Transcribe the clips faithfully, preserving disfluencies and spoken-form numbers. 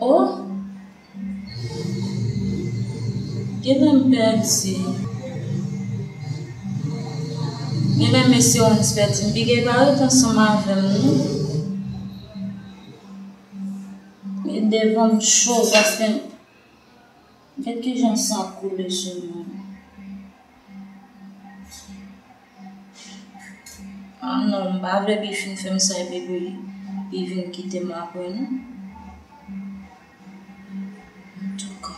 Oh, genlè m pèdi. Genlè mesye Wens pèdi m. Piga pa ret ansanm avè m, non. E devan m cho, paske gad kijan san koule sou mwen. Ah non, m pa vle li fin fè m sa epi li, li vin kite m apre, non. Antouka.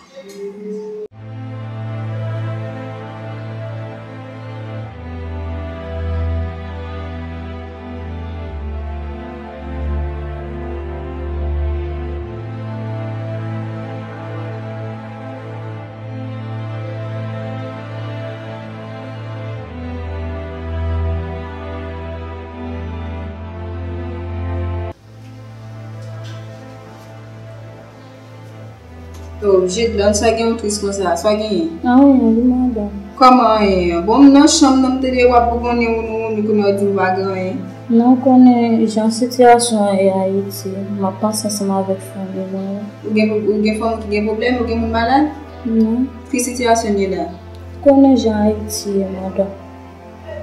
Oh, Jedlon, sa gen ou tris konsa? Sa genyen? Anyen, wi, madanm. Kòman anyen an? Bon, m nan chanm nan, m tande w ap bougonnen wounou wounou, kounye a w di m pa gen anyen. Non, ou konnen jan sitiyasyon an ye Ayiti, m ap panse ansanm avèk fanmi mwen. Ou gen, ou gen fanmi ki gen pwoblèm, ou gen moun malad? Non. Ki sitiyasyon n ye la? Ou konnen jan Ayiti ye, madanm.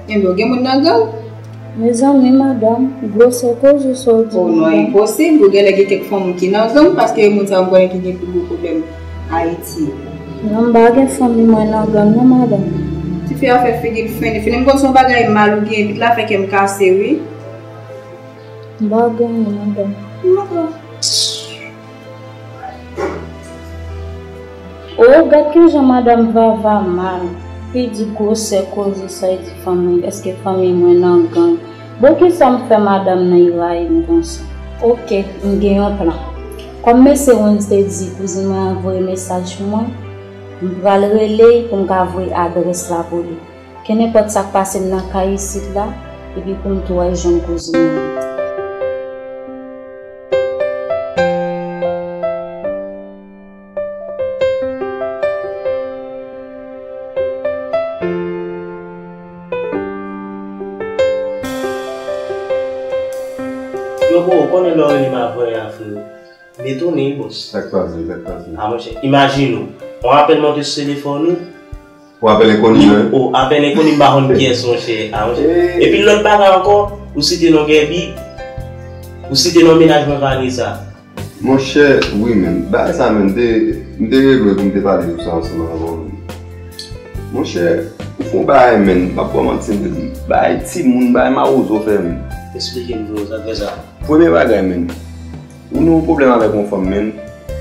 Enben, w gen moun nan gang? Mezanmi, madanm, gwosè koze sa w di. Oh non, madanm. Enposib. Ou genlè gen kèk fanm ki nan gang, paske moun sa yo m konnen ki gen pi gwo pwoblèm Ayiti. Non, m pa gen fanmi mwen nan gang, non, madanm. Tifi a fè figi l fennen. Fennen, m konn se yon bagay mal ou gen, epi l la fè kè m kase, wi. M pa gen anyen, madanm. Oh, gad kijan madanm Vava mal. Li di gwosè koze sa, li di fanmi, èske fanmi mwen nan gang? Bon, kisa m fè madanm nan rayi m konsa? Oke, m gen yon plan. Kòm mesye Wens te di kouzin mwen an voye mesaj pou mwen, m pral rele l pou m ka voye adrès la pou li. Kenenpòt sa k pase m nan kay isit la, epi pou m tou al jwenn kouzin mwen. Yo, bro, ou konnen lè w rele m apre a, freo. M etone, bòs. Sa k pase, sa k pase? A, monchè, imajine w. On apèl monte sou telefòn ou. Ou apèl enkoni, wi. O, apèl enkoni, m pa konn kiyès, monchè. A, monchè. Epi lòt bagay ankò, ou site non Gaby, ou site non mennaj mwen Vanessa. Monchè, wi, menn. Bagay sa, menn, m te, m te regle pou m te pale sou sa ansanm avè w, menn. Monchè, ou fè yon bagay, menn. M p ap ba w manti, menn. Bagay timoun, bagay mawozo fè, menn. Eksplike m, bro, sa k fè sa? Premye bagay, menn. Ou nan yon pwoblèm avèk yon fanm, menn.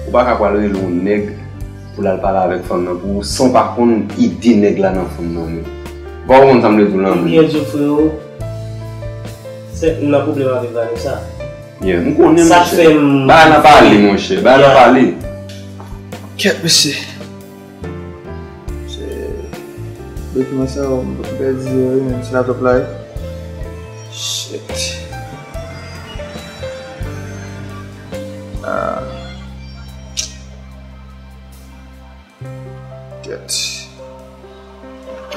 Ou pa ka pral rele yon nèg pou l al pale avèk fanm nan pou ou san w pa konn ide nèg la nan fanm nan, menn. Ou pa konprann sa m vle di w lan, menn. Byen di w, freo. Se m nan pwoblèm avèk Vanessa. Yeah, m konnen, monchè. Sa fè m. Bagay la pale, monchè. Bagay la pale. Kèt, mesye. Se dokiman sa yo, m pèdi yo wi, menm si laptop la wi. Shit. Ah. Kèt.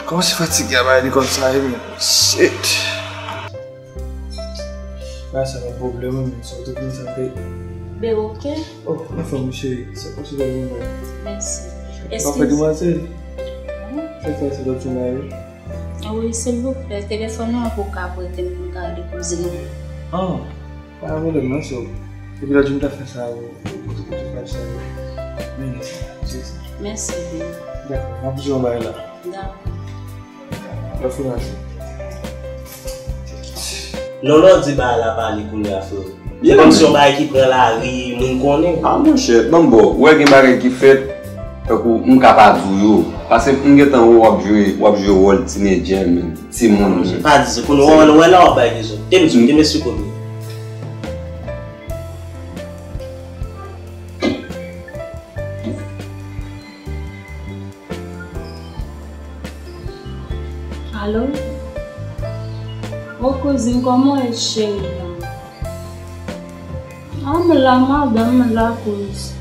Kòmanse fatige a bay li konsa wi, menm. Shit. Bagay sa pa pwoblèm, wi, men sa w te vin sa te. Be oke. Oh, anfòm, cheri, sa kòmsi w te vin mwen. Mèsi. Eskize. Anfèt, demwazèl. Sa k pase lòt jou la, wi? Wi, silvouplè, telefòn nan pou w ka prete m pou m ka rele kouzin mwen. Ah, pa gen pwoblèm, non, so. Epi lòt jou m ta fè sa, ou, ou, ou, ou fè sa, wi. Men, se sa. Mèsi, Ben. Dakò, m ap di w yon bagay la. Dakò. Non, lè w di bagay la pale kounye a, freo. Se kòmsi yon bagay ki pran lari, moun konnen. Ah, monchè, ban m ba w. Ou wè gen bagay ki fèt, tankou m ka pa di w yo. Paske m gentan wè w ap jwe, w ap jwe wòl tinedjè, menn. Timoun, menn. Pa di sa, kounye a w wè la w ap bay rezon. Te m, te m esplike w. Alo? O kouzin, kòman w ye, cheri an? A, m la, madanm, m la, kouz.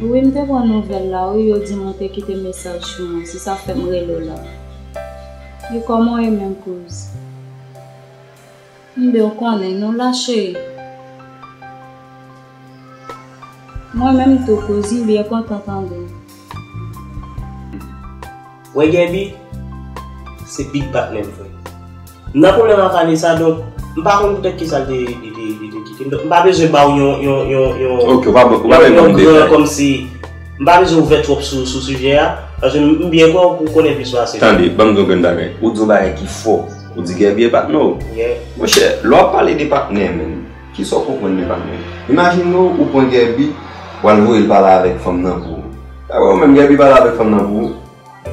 Wi, m te pran nouvèl la, wi, yo di m ou te kite mesaj pou mwen, se sa fè m rele w la. E kòman w ye menm, kouz? Enben, w konnen, nou la, cheri. Mwen menm tou, kouz, m byen kontan tande w. Wè Gaby, se big patnè m, frè. M nan pwoblèm ak Anissa, donk, m pa konn poutèt kisa l te, li te, li te kite m. Donk, m pa bezwen ba w yon, yon, yon, yon, Ok, w pa, w pa yon, yon gran, kòmsi, m pa bezwen ouvè twòp sou, sou sijè a, paske m, m byen kwè w, ou konnen plis pase m. Tande, ban m di w yon grenn bagay. Ou di yon bagay ki fò. Ou di Gaby e patnè w. Yeah. Monchè, lè w ap pale de patnè, menm, kisa w konprann de patnè? Imajine w, ou pran Gaby, w al voye l pale avèk fanm nan pou ou. Sa wè w menm Gaby pale avèk fanm nan pou ou?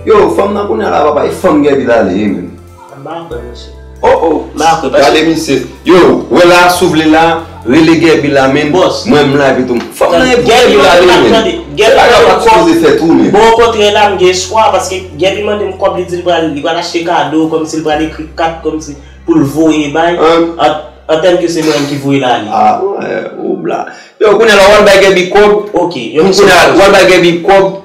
Yo, fanm nan kounye a la, papa, e fanm Gaby l ale ye, menm. M pa kwè, mesye. Oh, oh. M pa kwè, paske Gade misye. Yo, wè la, si w vle la, rele Gaby la, menm. Bòs. Mwen, m la, epi tou. Fanm nan e pou Gaby l ale, menm. Tande, Gaby mande m kòb. Bagay pa sipoze fè tou, menm. Bon, okontrè, la, m gen espwa, paske Gaby mande m kòb, li di l pral, li pral achte kado, kòmsi l pral ekri kat, kòmsi pou l voye bay. An, an tèm ke se mwen menm ki voye l ale. Ah, wè, ou bla. Yo, kounye a la, w al bay Gaby kòb. Ok, yon kesyon. Kounye a, w al bay Gaby kòb.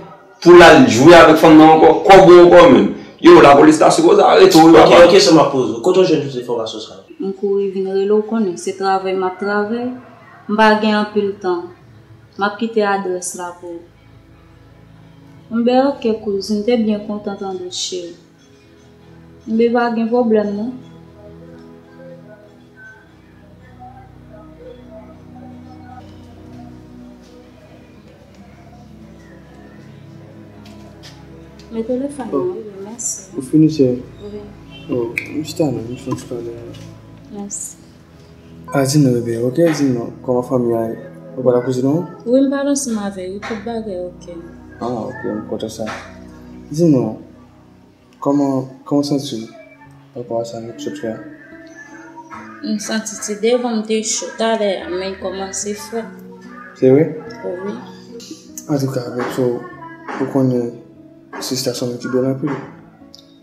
Pou l al jwe avèk fanm nan ankò, kòb ou ankò menm. Yo, lapolis ta sipoze arete w, wi, papa. Ok, yon kesyon m ap poze w. Kote w jwenn tout enfòmasyon sa yo? M kouri vin rele w, konnen se travay m ap travay. M pa gen anpil tan. M ap kite adrès la pou ou. M ben ok, kouz, m te byen kontan tande w, cheri. M ben pa gen pwoblèm, non. Men telefòn nan, wi, mèsi. Ou fini, cheri? Wi. Oh, m chita non, m fè yon ti pale. Mèsi. Ah, di m non, bebe, ok? Di m non, kòman fanmi a ye? Ou pa la kouzin ou? Wi, m pale ansanm avè l, wi, tout bagay ok. Ah, ok, m kontan sa. Di m non, Kòman, kòman w santi w pa rapò a sa nou t sot fè a? M santi ti devan m te cho talè a, men l kòmanse frèt. Se vre? Wi. Antouka, bèt, so, ou konnen se sitiyasyon ki bèl anpil.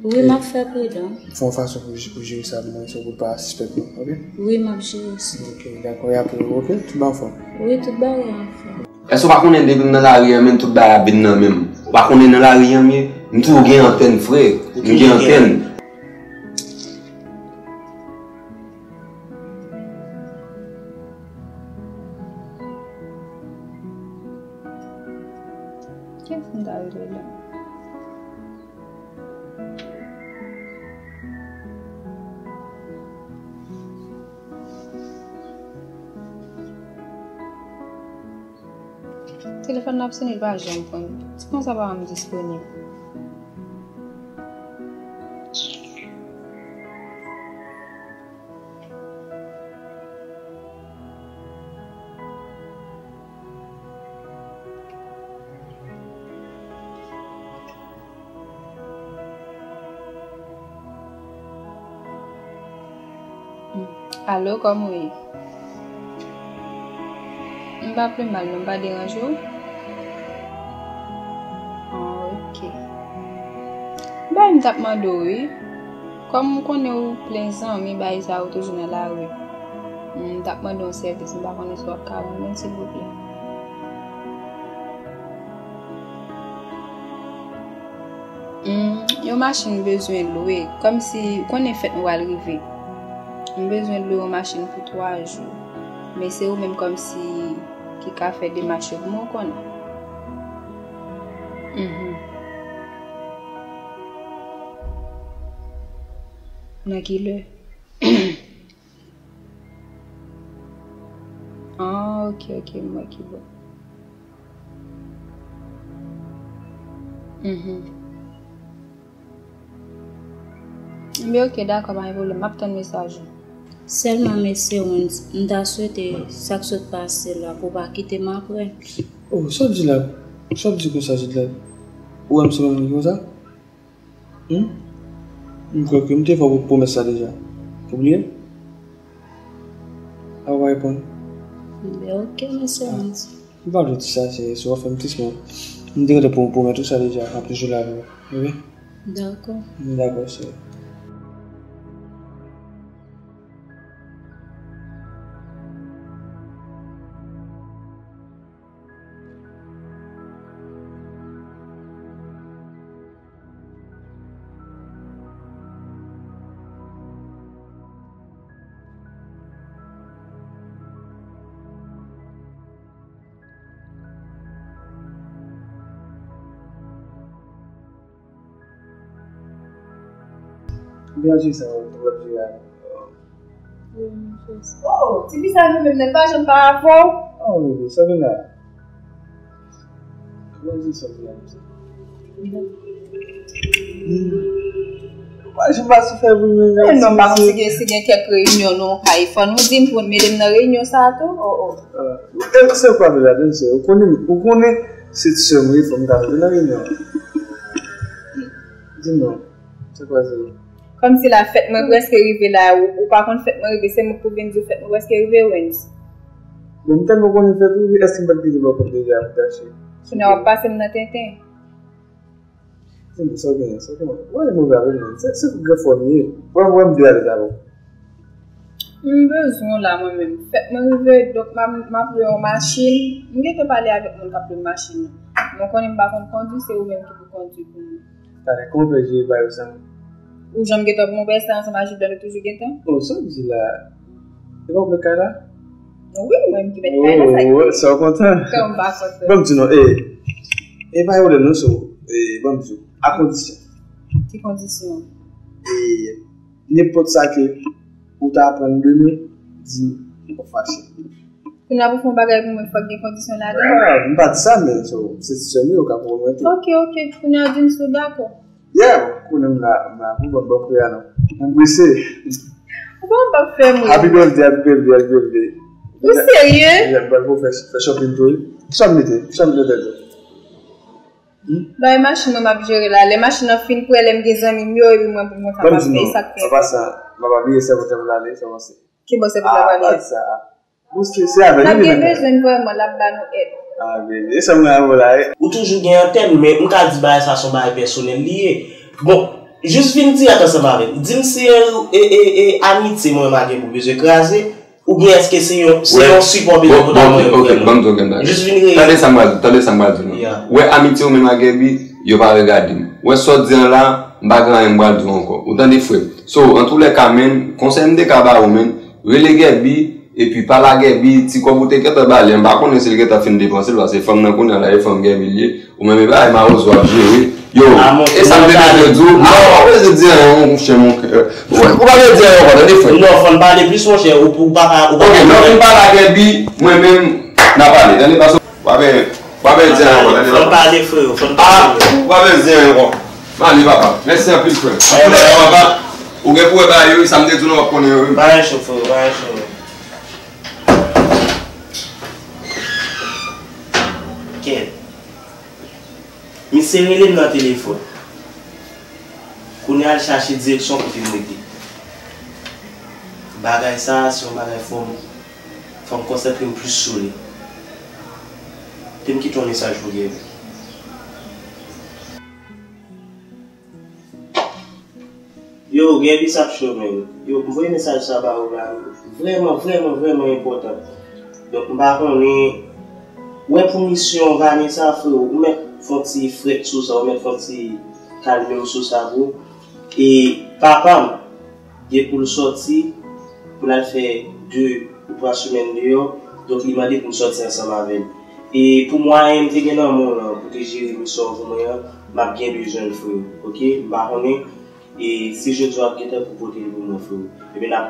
Wi, m ap fè pridan. Fè yon fason pou, pou jere sa pou mwen, so pou l pa sispèk nou, ok? Wi, m ap jere sa. Ok, dakò, e apre, ok? Tout bagay anfòm? Wi, tout bagay anfòm. Èske w pa konnen depi m nan lari an, menm tout bagay ap vin nan men m? Ou pa konnen nan lari an m ye? M toujou gen antèn, frè. M gen antèn. Kiyès m ta rele la? Telefòn nan ap sone, li pa janm pran. Se konsa papa m disponib. Alo, kòman w ye? M pa pi mal non, m pa deranje w? Ah, ok. Bay m t ap mande w, wi. Kòm m konnen w plen zanmi, bagay sa yo toujou nan lari. M t ap mande yon sèvis, m pa konnen si w ap ka ban mwen l, silvouplè. Hmm, yon machin m bezwen lwe, kòmsi, ou konnen fèt mwen pral rive. M bezwen lwe yon machin pou twa jou. Men se ou menm kòmsi ki ka fè demach yo pou mwen, ou konnen. Mhm. Nan ki lè? Ah, ok, ok, m wè ki bò. Mhm. Ebyen, ok, dakò, pa gen pwoblèm. M ap tann mesaj ou. Sèlman, mesye Wens, m ta swete sa k sot pase la pou w pa kite m apre. Oh, sa w di la? Sa w di konsa, Jidlène? Ou wè m se yon moun ki konsa? Hmm? M kwè ke m te fè w pwomès sa deja. Ou bliye? A, ou pa reponn. Ebyen, ok, mesye Wens. M pa vle di sa, se, se w ap fè m tris, men m te gentan pwomèt ou sa deja, m ap toujou la avè w. Ok? Dakò. Dakò, cheri. Byen jwe sa, w ap jwe a. Oh, ti fi sa nou menm nèt pa janm pa avè w. Oh, bebe, sa vin la. Byen jwe sa, byen jwe sa. Mwen, j pa sou fè pou mwen. Men non, pa konn si gen, si gen kèk reyinyon nou kay fò nou di m pou n mete m nan reyinyon sa a tou. Oh, oh. Ah, e se kwa vle la, se, ou konnen, ou konnen se ti sè m wi, fò m ta mete nan reyinyon. Di m non, se kwa se? Kòmsi la fèt mwen prèske rive la, ou, ou pa konn fèt mwen rive, se mwen k pou vin di w fèt mwen prèske rive, Wens. Bon, m tèlman konnen fèt rive, èske m pa t kite bò kòb deja pou t achte? Kounye a w ap pase m nan tenten. Tande, sa w genyen, sa w genyen. Ou pa gen move avè m, non. Se, se pou gran fò m ye. Wè, wè m de alèz avè w. M bezwen w la, mwen menm. Fèt mwen rive, donk m ap, m ap lwe yon machin. M gentan pale avèk moun k ap lwe machin nan. Mwen konnen m pa konn kondwi, se ou menm ki pou kondwi pou mwen. Talè, kòman w fè jere bagay yo san mwen? Ou janm gentan pran yon bagay sa ansanm ak Jilbè, nou toujou gentan? Oh, sa w di la? E pa w k mèt kay la? Wi, mwen menm ki mèt kay la, sa ki? Oh, sa w kontan? Kòman m pa kontan? Ban m di non, e, e pa yon pwoblèm non, so, e, ban m di w, a kondisyon. Ki kondisyon? E, nenpòt sa ke ou ta aprann demen, di m, m p ap fache. Kounye a pou fè yon bagay pou mwen, fòk gen kondisyon ladan? Ah, m pa di sa, men so, se ti sè m yo, ou ka konprann mwen tou. Ok, ok, kounye a di m si w dakò. Yeah, kounye a m la, m la pou ban ban kounye a non. M prese. Ou pa, ou p ap fè m ri. Happy birthday, happy birthday, happy birthday. Ou serye? Yeah, m pral pou fè, fè shopping tou wi. Kisa m mete? Kisa m mete tèt ou? Hmm? Bay machin nan m ap jere la. Lè machin nan fin prè, lè m gen zanmi m yo, epi mwen pou mwen kapab peye sa k fè. An pasan, m ap abiye sèvant la ale, sa panse. Ki bò sèvant la prale? Ah, pa di sa. Bon, se, se avè nou li menm. N ap gen bezwen vrèman, l ap ba nou èd. Ah, bebe, e sa mwen avè w la, e. Ou toujou gen antèn, men m ka di bagay sa se yon bagay pèsonèl li ye. Bon, jis vin dirèk ansanm avè m. Di m si e, e, e, e amitye mwen m a gen pou bezwen kraze, oubyen èske se yon, se yon sipò bezwen pou ta mwen vrèman. Jis vin reyèl. Tande sa m pral di w, tande sa m pral di w non. Yeah. Wè amitye w menm ak Gaby, yo pa regade m. Wè sa w di an la, m pa gen anyen m pral di w ankò. Ou tande frè m? So, antoulèka, menn, konsèy m te ka ba ou, menn, rele Gaby, epi pale a Gaby, ti kòb ou te gentan ba li an, m pa konnen si l gentan fin depanse l, paske fanm nan kounye a la, e fanm Gaby l ye, ou menm e bagay mawozo w ap jere. Yo, e sa m te bezwen di w, non, w pa bezwen di anyen, monchè, monchè. Ou, ou pa bezwen di anyen ankò, tande frè. Non, fò n pale plis, monchè, ou, ou pa ka, ou pa ka. Ok, lè w fin pale a Gaby, mwen menm, n a pale, tande, paske w pa bezwen, w pa bezwen di anyen ankò, tande. Fò n pale, frè, fò n pale. Ah, w pa bezwen di anyen ankò. M ale, papa. Mèsi anpil, frè. Antoulèka, papa, ou gen pou wè bagay yo, wi, sa m te di w la, w ap konnen yo, wi. Pa gen cho, frè, pa gen cho. Kèt. Misye rele m nan telefòn. Kounye a, l chache direksyon kote m rete. Bagay sa a, se yon bagay fò m, fò m konsantre m plis sou li. Te m kite yon mesaj pou Gaby. Yo, Gaby, sa ap cho, menn. Yo, m voye mesaj sa ba ou la. Vrèman, vrèman, vrèman enpòtan. Donk, m pa konnen. Wè pou misyon Vanessa, freo, ou mèt fè yon ti frèt sou sa, ou mèt fè yon ti kalme w sou sa, bro. E papa m, gen pou l sòti, pou l al fè de ou twa semèn deyò, donk li mande pou m sòti ansanm avè l. E pou mwayen m te gen nan men w lan, pou te jere misyon w pou mwen an, m ap gen bezwen l, freo. Oke? M pa konnen, e si jodi a w ap gen tan pou pote l pou mwen, freo. Ebyen, n ap,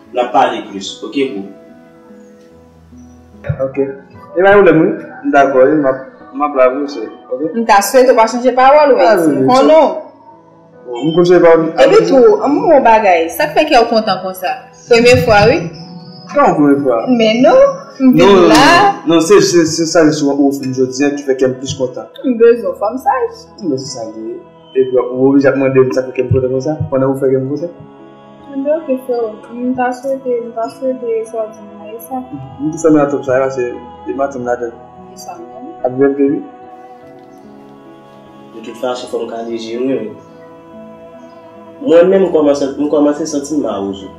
n ap pale plis. Oke, bro? Ok. E pa gen pwoblèm, wi. M dakò, wi. M ap, m ap la pou ou, sè. Ok? M ta swete w pa chanje pawòl, wi. Ah, si m konnen w. Bon, m konn chanje pawòl. Epi tou, ann, m yon bagay. Sa k fè kè w kontan konsa? Premye fwa, wi. Kòman premye fwa? Men non, m vin la. Non, non, se, se, se sa jis ou ofri m jodi a ki fè kè m plis kontan. M bezwen w, fò m saj. Non, se sa l ye. Epi w oblije ap mande m sa k fè kè m kontan konsa, pandan ou fè kè m kontan. Ebyen, ok, freo. M ta swete, m ta swete sa w di m nan, e sa. M tou fèmen atòp sa, e paske e maten m ladan l. E sa menm? Ap byen, baby. De tout fason, fò m ka deje mwen menm. Mwen menm, m kòmanse, m kòmanse santi m mawozo.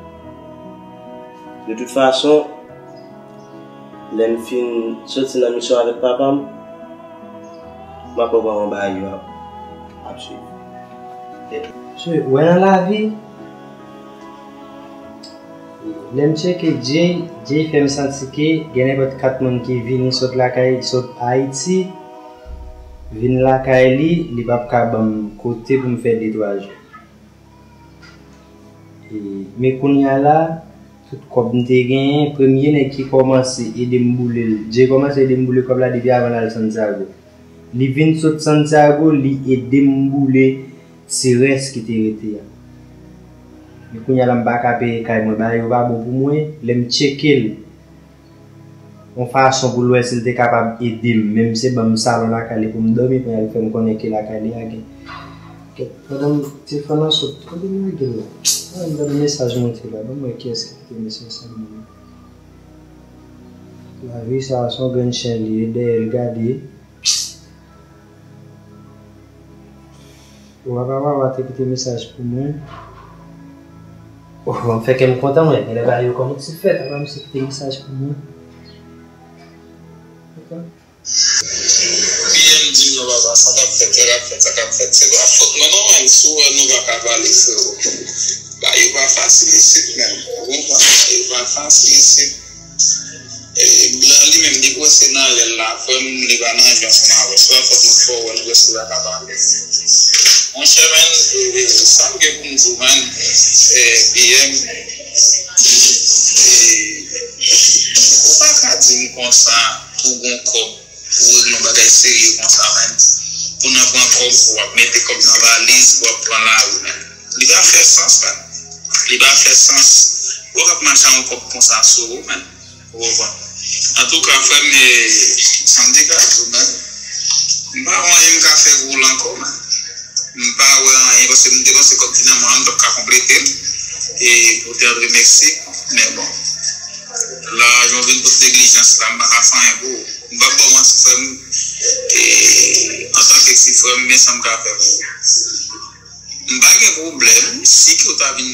De tout fason, lè m fin soti nan misyon avèk papa m, m ap wè kòman bagay yo ap, ap swiv. Se, wè nan lavi, lè m tcheke Jay, Jay fè m santi ke gen nenpòt kat moun ki vini sot lakay, sot Ayiti, vin lakay li, li p ap ka ban m kote pou m fè de twa jou. Men kounye a la, tout kòb m te genyen, premye nèg ki kòmanse ede m boule l, Jay kòmanse ede m boule kòb la depi avan l al Santiago. Li vin sot Santiago, li ede m boule ti rès ki te rete a. Men kounye a la, m pa ka peye kay mwen, bagay yo pa bon pou mwen. Lè m tcheke l, yon fason pou l wè si l te kapab ede m, menm se ban m salon lakay li pou m dòmi, kounye a l fè m konnen ke lakay li a gen. Kèt, pandan m te fè nan sot, kote m lage l la? Ah, m gade mesaj monte la, ban m wè kiyès ki kite mesaj sa nan men m. Lavi sa a se yon grenn chen li ye, dèyè l gade. Wa, wa, wa, wa te kite mesaj pou mwen. Oh, ban m fè kè m kontan mwen, genlè bagay yo kòmanse fèt, apa misye kite mesaj pou mwen. Kontan. P M di m non papa, sa k ap fèt, sa k ap fèt, sa k ap fèt. Se pa fòt mwen non, menn, si w wè nou pa ka pale, frero. Bagay yo pa fasil isit, menn. Ou konprann? Bagay yo pa fasil isit. E, blan li menm, li prese nan rèl la, frè m, li pa nan jan ansanm avè w. Se pa fòt mwen, fò w wè nou prese pa ka pale. Monchè, menn, e, sa m gen pou m di w, menn, e, P M, e, ou pa ka di m konsa, pou gon kòb, pou regle yon bagay serye konsa, menn. Pou nan pran kòb, pou w ap mete kòb nan valiz, pou w ap pran lari, menn. Li pa fè sans, menn. Li pa fè sans. Ou k ap mache ak yon kòb konsa sou ou, menn. Ou konprann? Antouka, frè m, e, sa m te ka di w, menn. M pa wè anyen m ka fè pou w la ankò, menn. M pa wè anyen, paske m te panse kòb ki nan men an, m t ap ka konplete l, e, pou w te antre Meksik. Men bon. La, jan w vin pot neglijans la, m pa ka fè anyen pou ou. M p ap ba w manti, frè m. E, antanke ti frè m, men sa m ka fè pou ou. M pa gen pwoblèm si ke w ta vin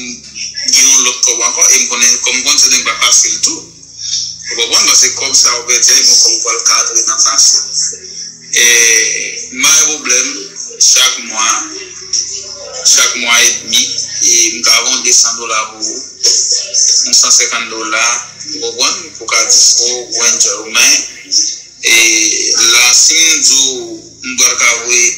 gen yon lòt kòb ankò, e m konnen, kòm m konn se nèg pa fasil tou. Ou konprann? Paske kòb sa ou pèdi a, e gon kòb ou pral ka antre nan fasil. E, m pa gen pwoblèm, chak mwa, chak mwa edmi, e m ka voye yon de san dola pou ou, yon san senkant dola, ou konprann? Pou w ka dispo, pou w enjoy ou, men, e, la, si m di w, m pral ka voye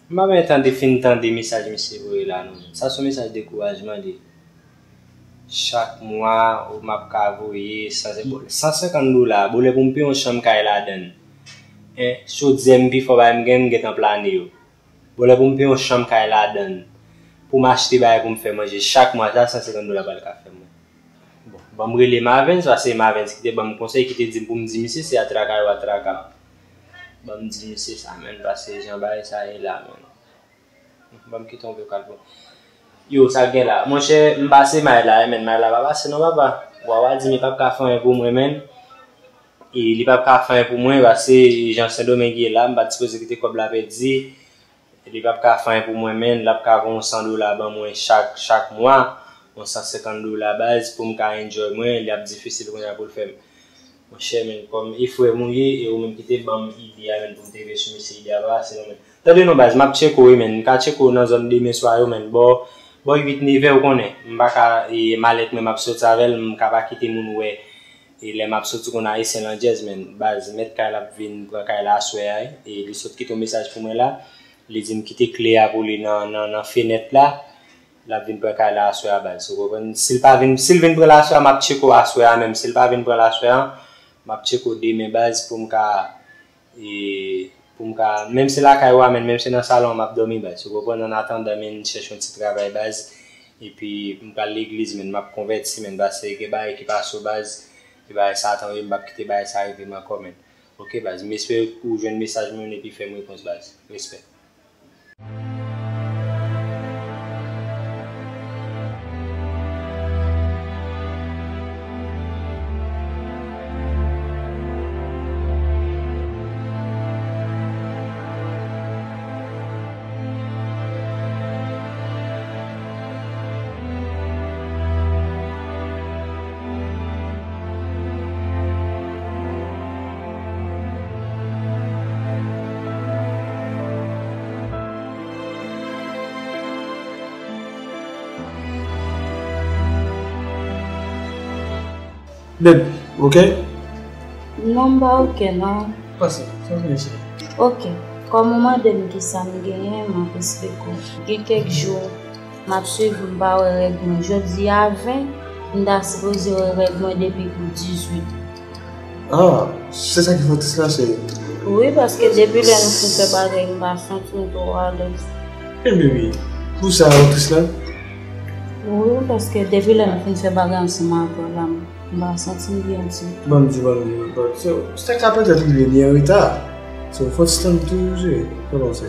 M pa menm tande, fin tande mesaj misye voye la non. Sa se yon mesaj dekourajman li ye. Chak mwa, ou m ap ka voye san, san senkant dola. Bon, lè pou m peye yon chanm kay ladann. En, chodyè m pi fò bagay m gen, m gentan plane yo. Bon, lè pou m peye yon chanm kay ladann. Pou m achte bagay pou m fè manje. Chak mwa, sa san senkant dola pral ka fè mwen. Bon, ban m rele Mavens, paske se Mavens ki te ban m konsèy, ki te di m pou m di misye se atraka yo atraka. Ban m di misye sa, menn, paske jan bagay sa ye la, menn. Ban m kite yon vokal pou. Yo, sa k gen la? Monchè, m pase may la, wi, menn, may la pa pase non, papa. Wawa di m li p ap ka fè anyen pou mwen, menn. E li p ap ka fè anyen pou mwen, paske jan Sendomeng ye la, m pa t sipoze kite kòb la pèdi. Li p ap ka fè anyen pou mwen, menn, l ap ka voye yon san dola ban mwen chak, chak mwa, yon san senkant dola baz pou m ka enjoy mwen, li ap difisil kounye a pou l fè m. Monchè, menn, kòm e frè m ou ye, e ou menm ki te ban m ide a, menn, pou m te rive sou misye, ide a pa pase non, menn. Tande non baz, m ap tcheke w wi, menn, m ka tcheke w nan zòn demen swa yo, menn, bò, bò uit, nèv è, ou konnen, m pa ka, e, malèt mwen, m ap soti avè l, m ka pa kite moun wè. E lè m ap soti konn Ayisyen landjèz, menn, baz, mèt kay la ap vin pran kay la aswè a, e li sot kite yon mesaj pou mwen la. Li di m kite kle a pou li nan, nan, nan fenèt la. L ap vin pran kay la aswè a, baz. Ou konprann? Si l pa vin, si l vin pran l aswè a, m ap tcheke w aswè a menm. Si l pa vin pran l aswè a, m ap tcheke w demen, baz, pou m ka, e, pou m ka, menm se lakay ou a, menn, menm se nan salon an m ap dòmi, baz. Ou konprann? An atandan, menn, chèche yon ti travay, baz. Epi m pral legliz, menn, m ap konvèti, menn, paske gen bagay ki pase w, baz. E bagay Satan yo, m p ap kite bagay sa rive m ankò, menn. Oke, baz, m espere ou jwenn mesaj mwen epi fè m repons, baz. Respè. Babe, ok? Non, m pa ok, non. Pase, sa w genyen, cheri? Ok. Kòm ou mande m kisa m genyen, m ap esplike w. Gen kèk jou, M ap swiv, m pa wè règ mwen. Jodi a ven, m ta sipoze wè règ mwen depi pou dizuit. Ah, se sa ki fè w tris la, cheri? Wi, paske depi lè nou fin fè bagay, m pa santi m twò alèz. Hey baby, pou sa ou tris la? Wi, paske depi lè nou fin fè bagay ansanm avè w la, m m pa santi m byen ditou. Ban m di, ban m di, but so, sa ka petèt rive li an reta. So, fò w ti tann toujou, cheri. Kòman se?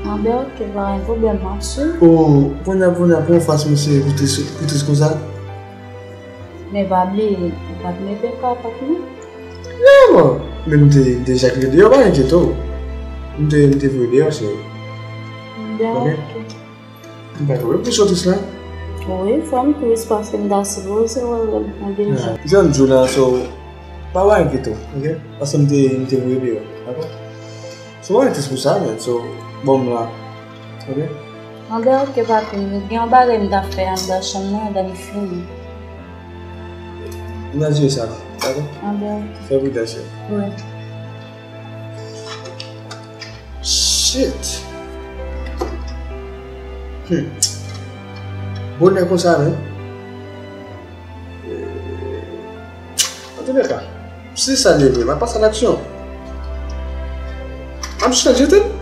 Anben, ok, pa gen pwoblèm, m ap swiv. Oh, kounye a, kounye a, pou yon fas, mesye, pou tris, pou tris konsa? Men pa bliye, ou pa t mete kapak non. Non, men m te, m te chak lè deyò, pa enkyete w. M te, m te voye deyò, cheri. Anben, Ok. ok. M pa twò pou sa w tris la. Wi, fò m tris paske m ta sipoze wè règ mwen deja. Jan m di w la, so, pa wè enkyete w, ok? Paske m te, m te voye deyò, dakò? So, pa gen tris pou sa, men, so, bon, m la, ok? Anben, ok, papi, m gen yon bagay m t ap fè anndan chanm nan, lè m fini. M nan jere sa, dakò? Anben, ok. Fè pridans, cheri. Wi. Shit. Hmm. Bonè konsa, men. Antouleka, si sa li vre, m ap pase a laksyon. M ap chanje tèt.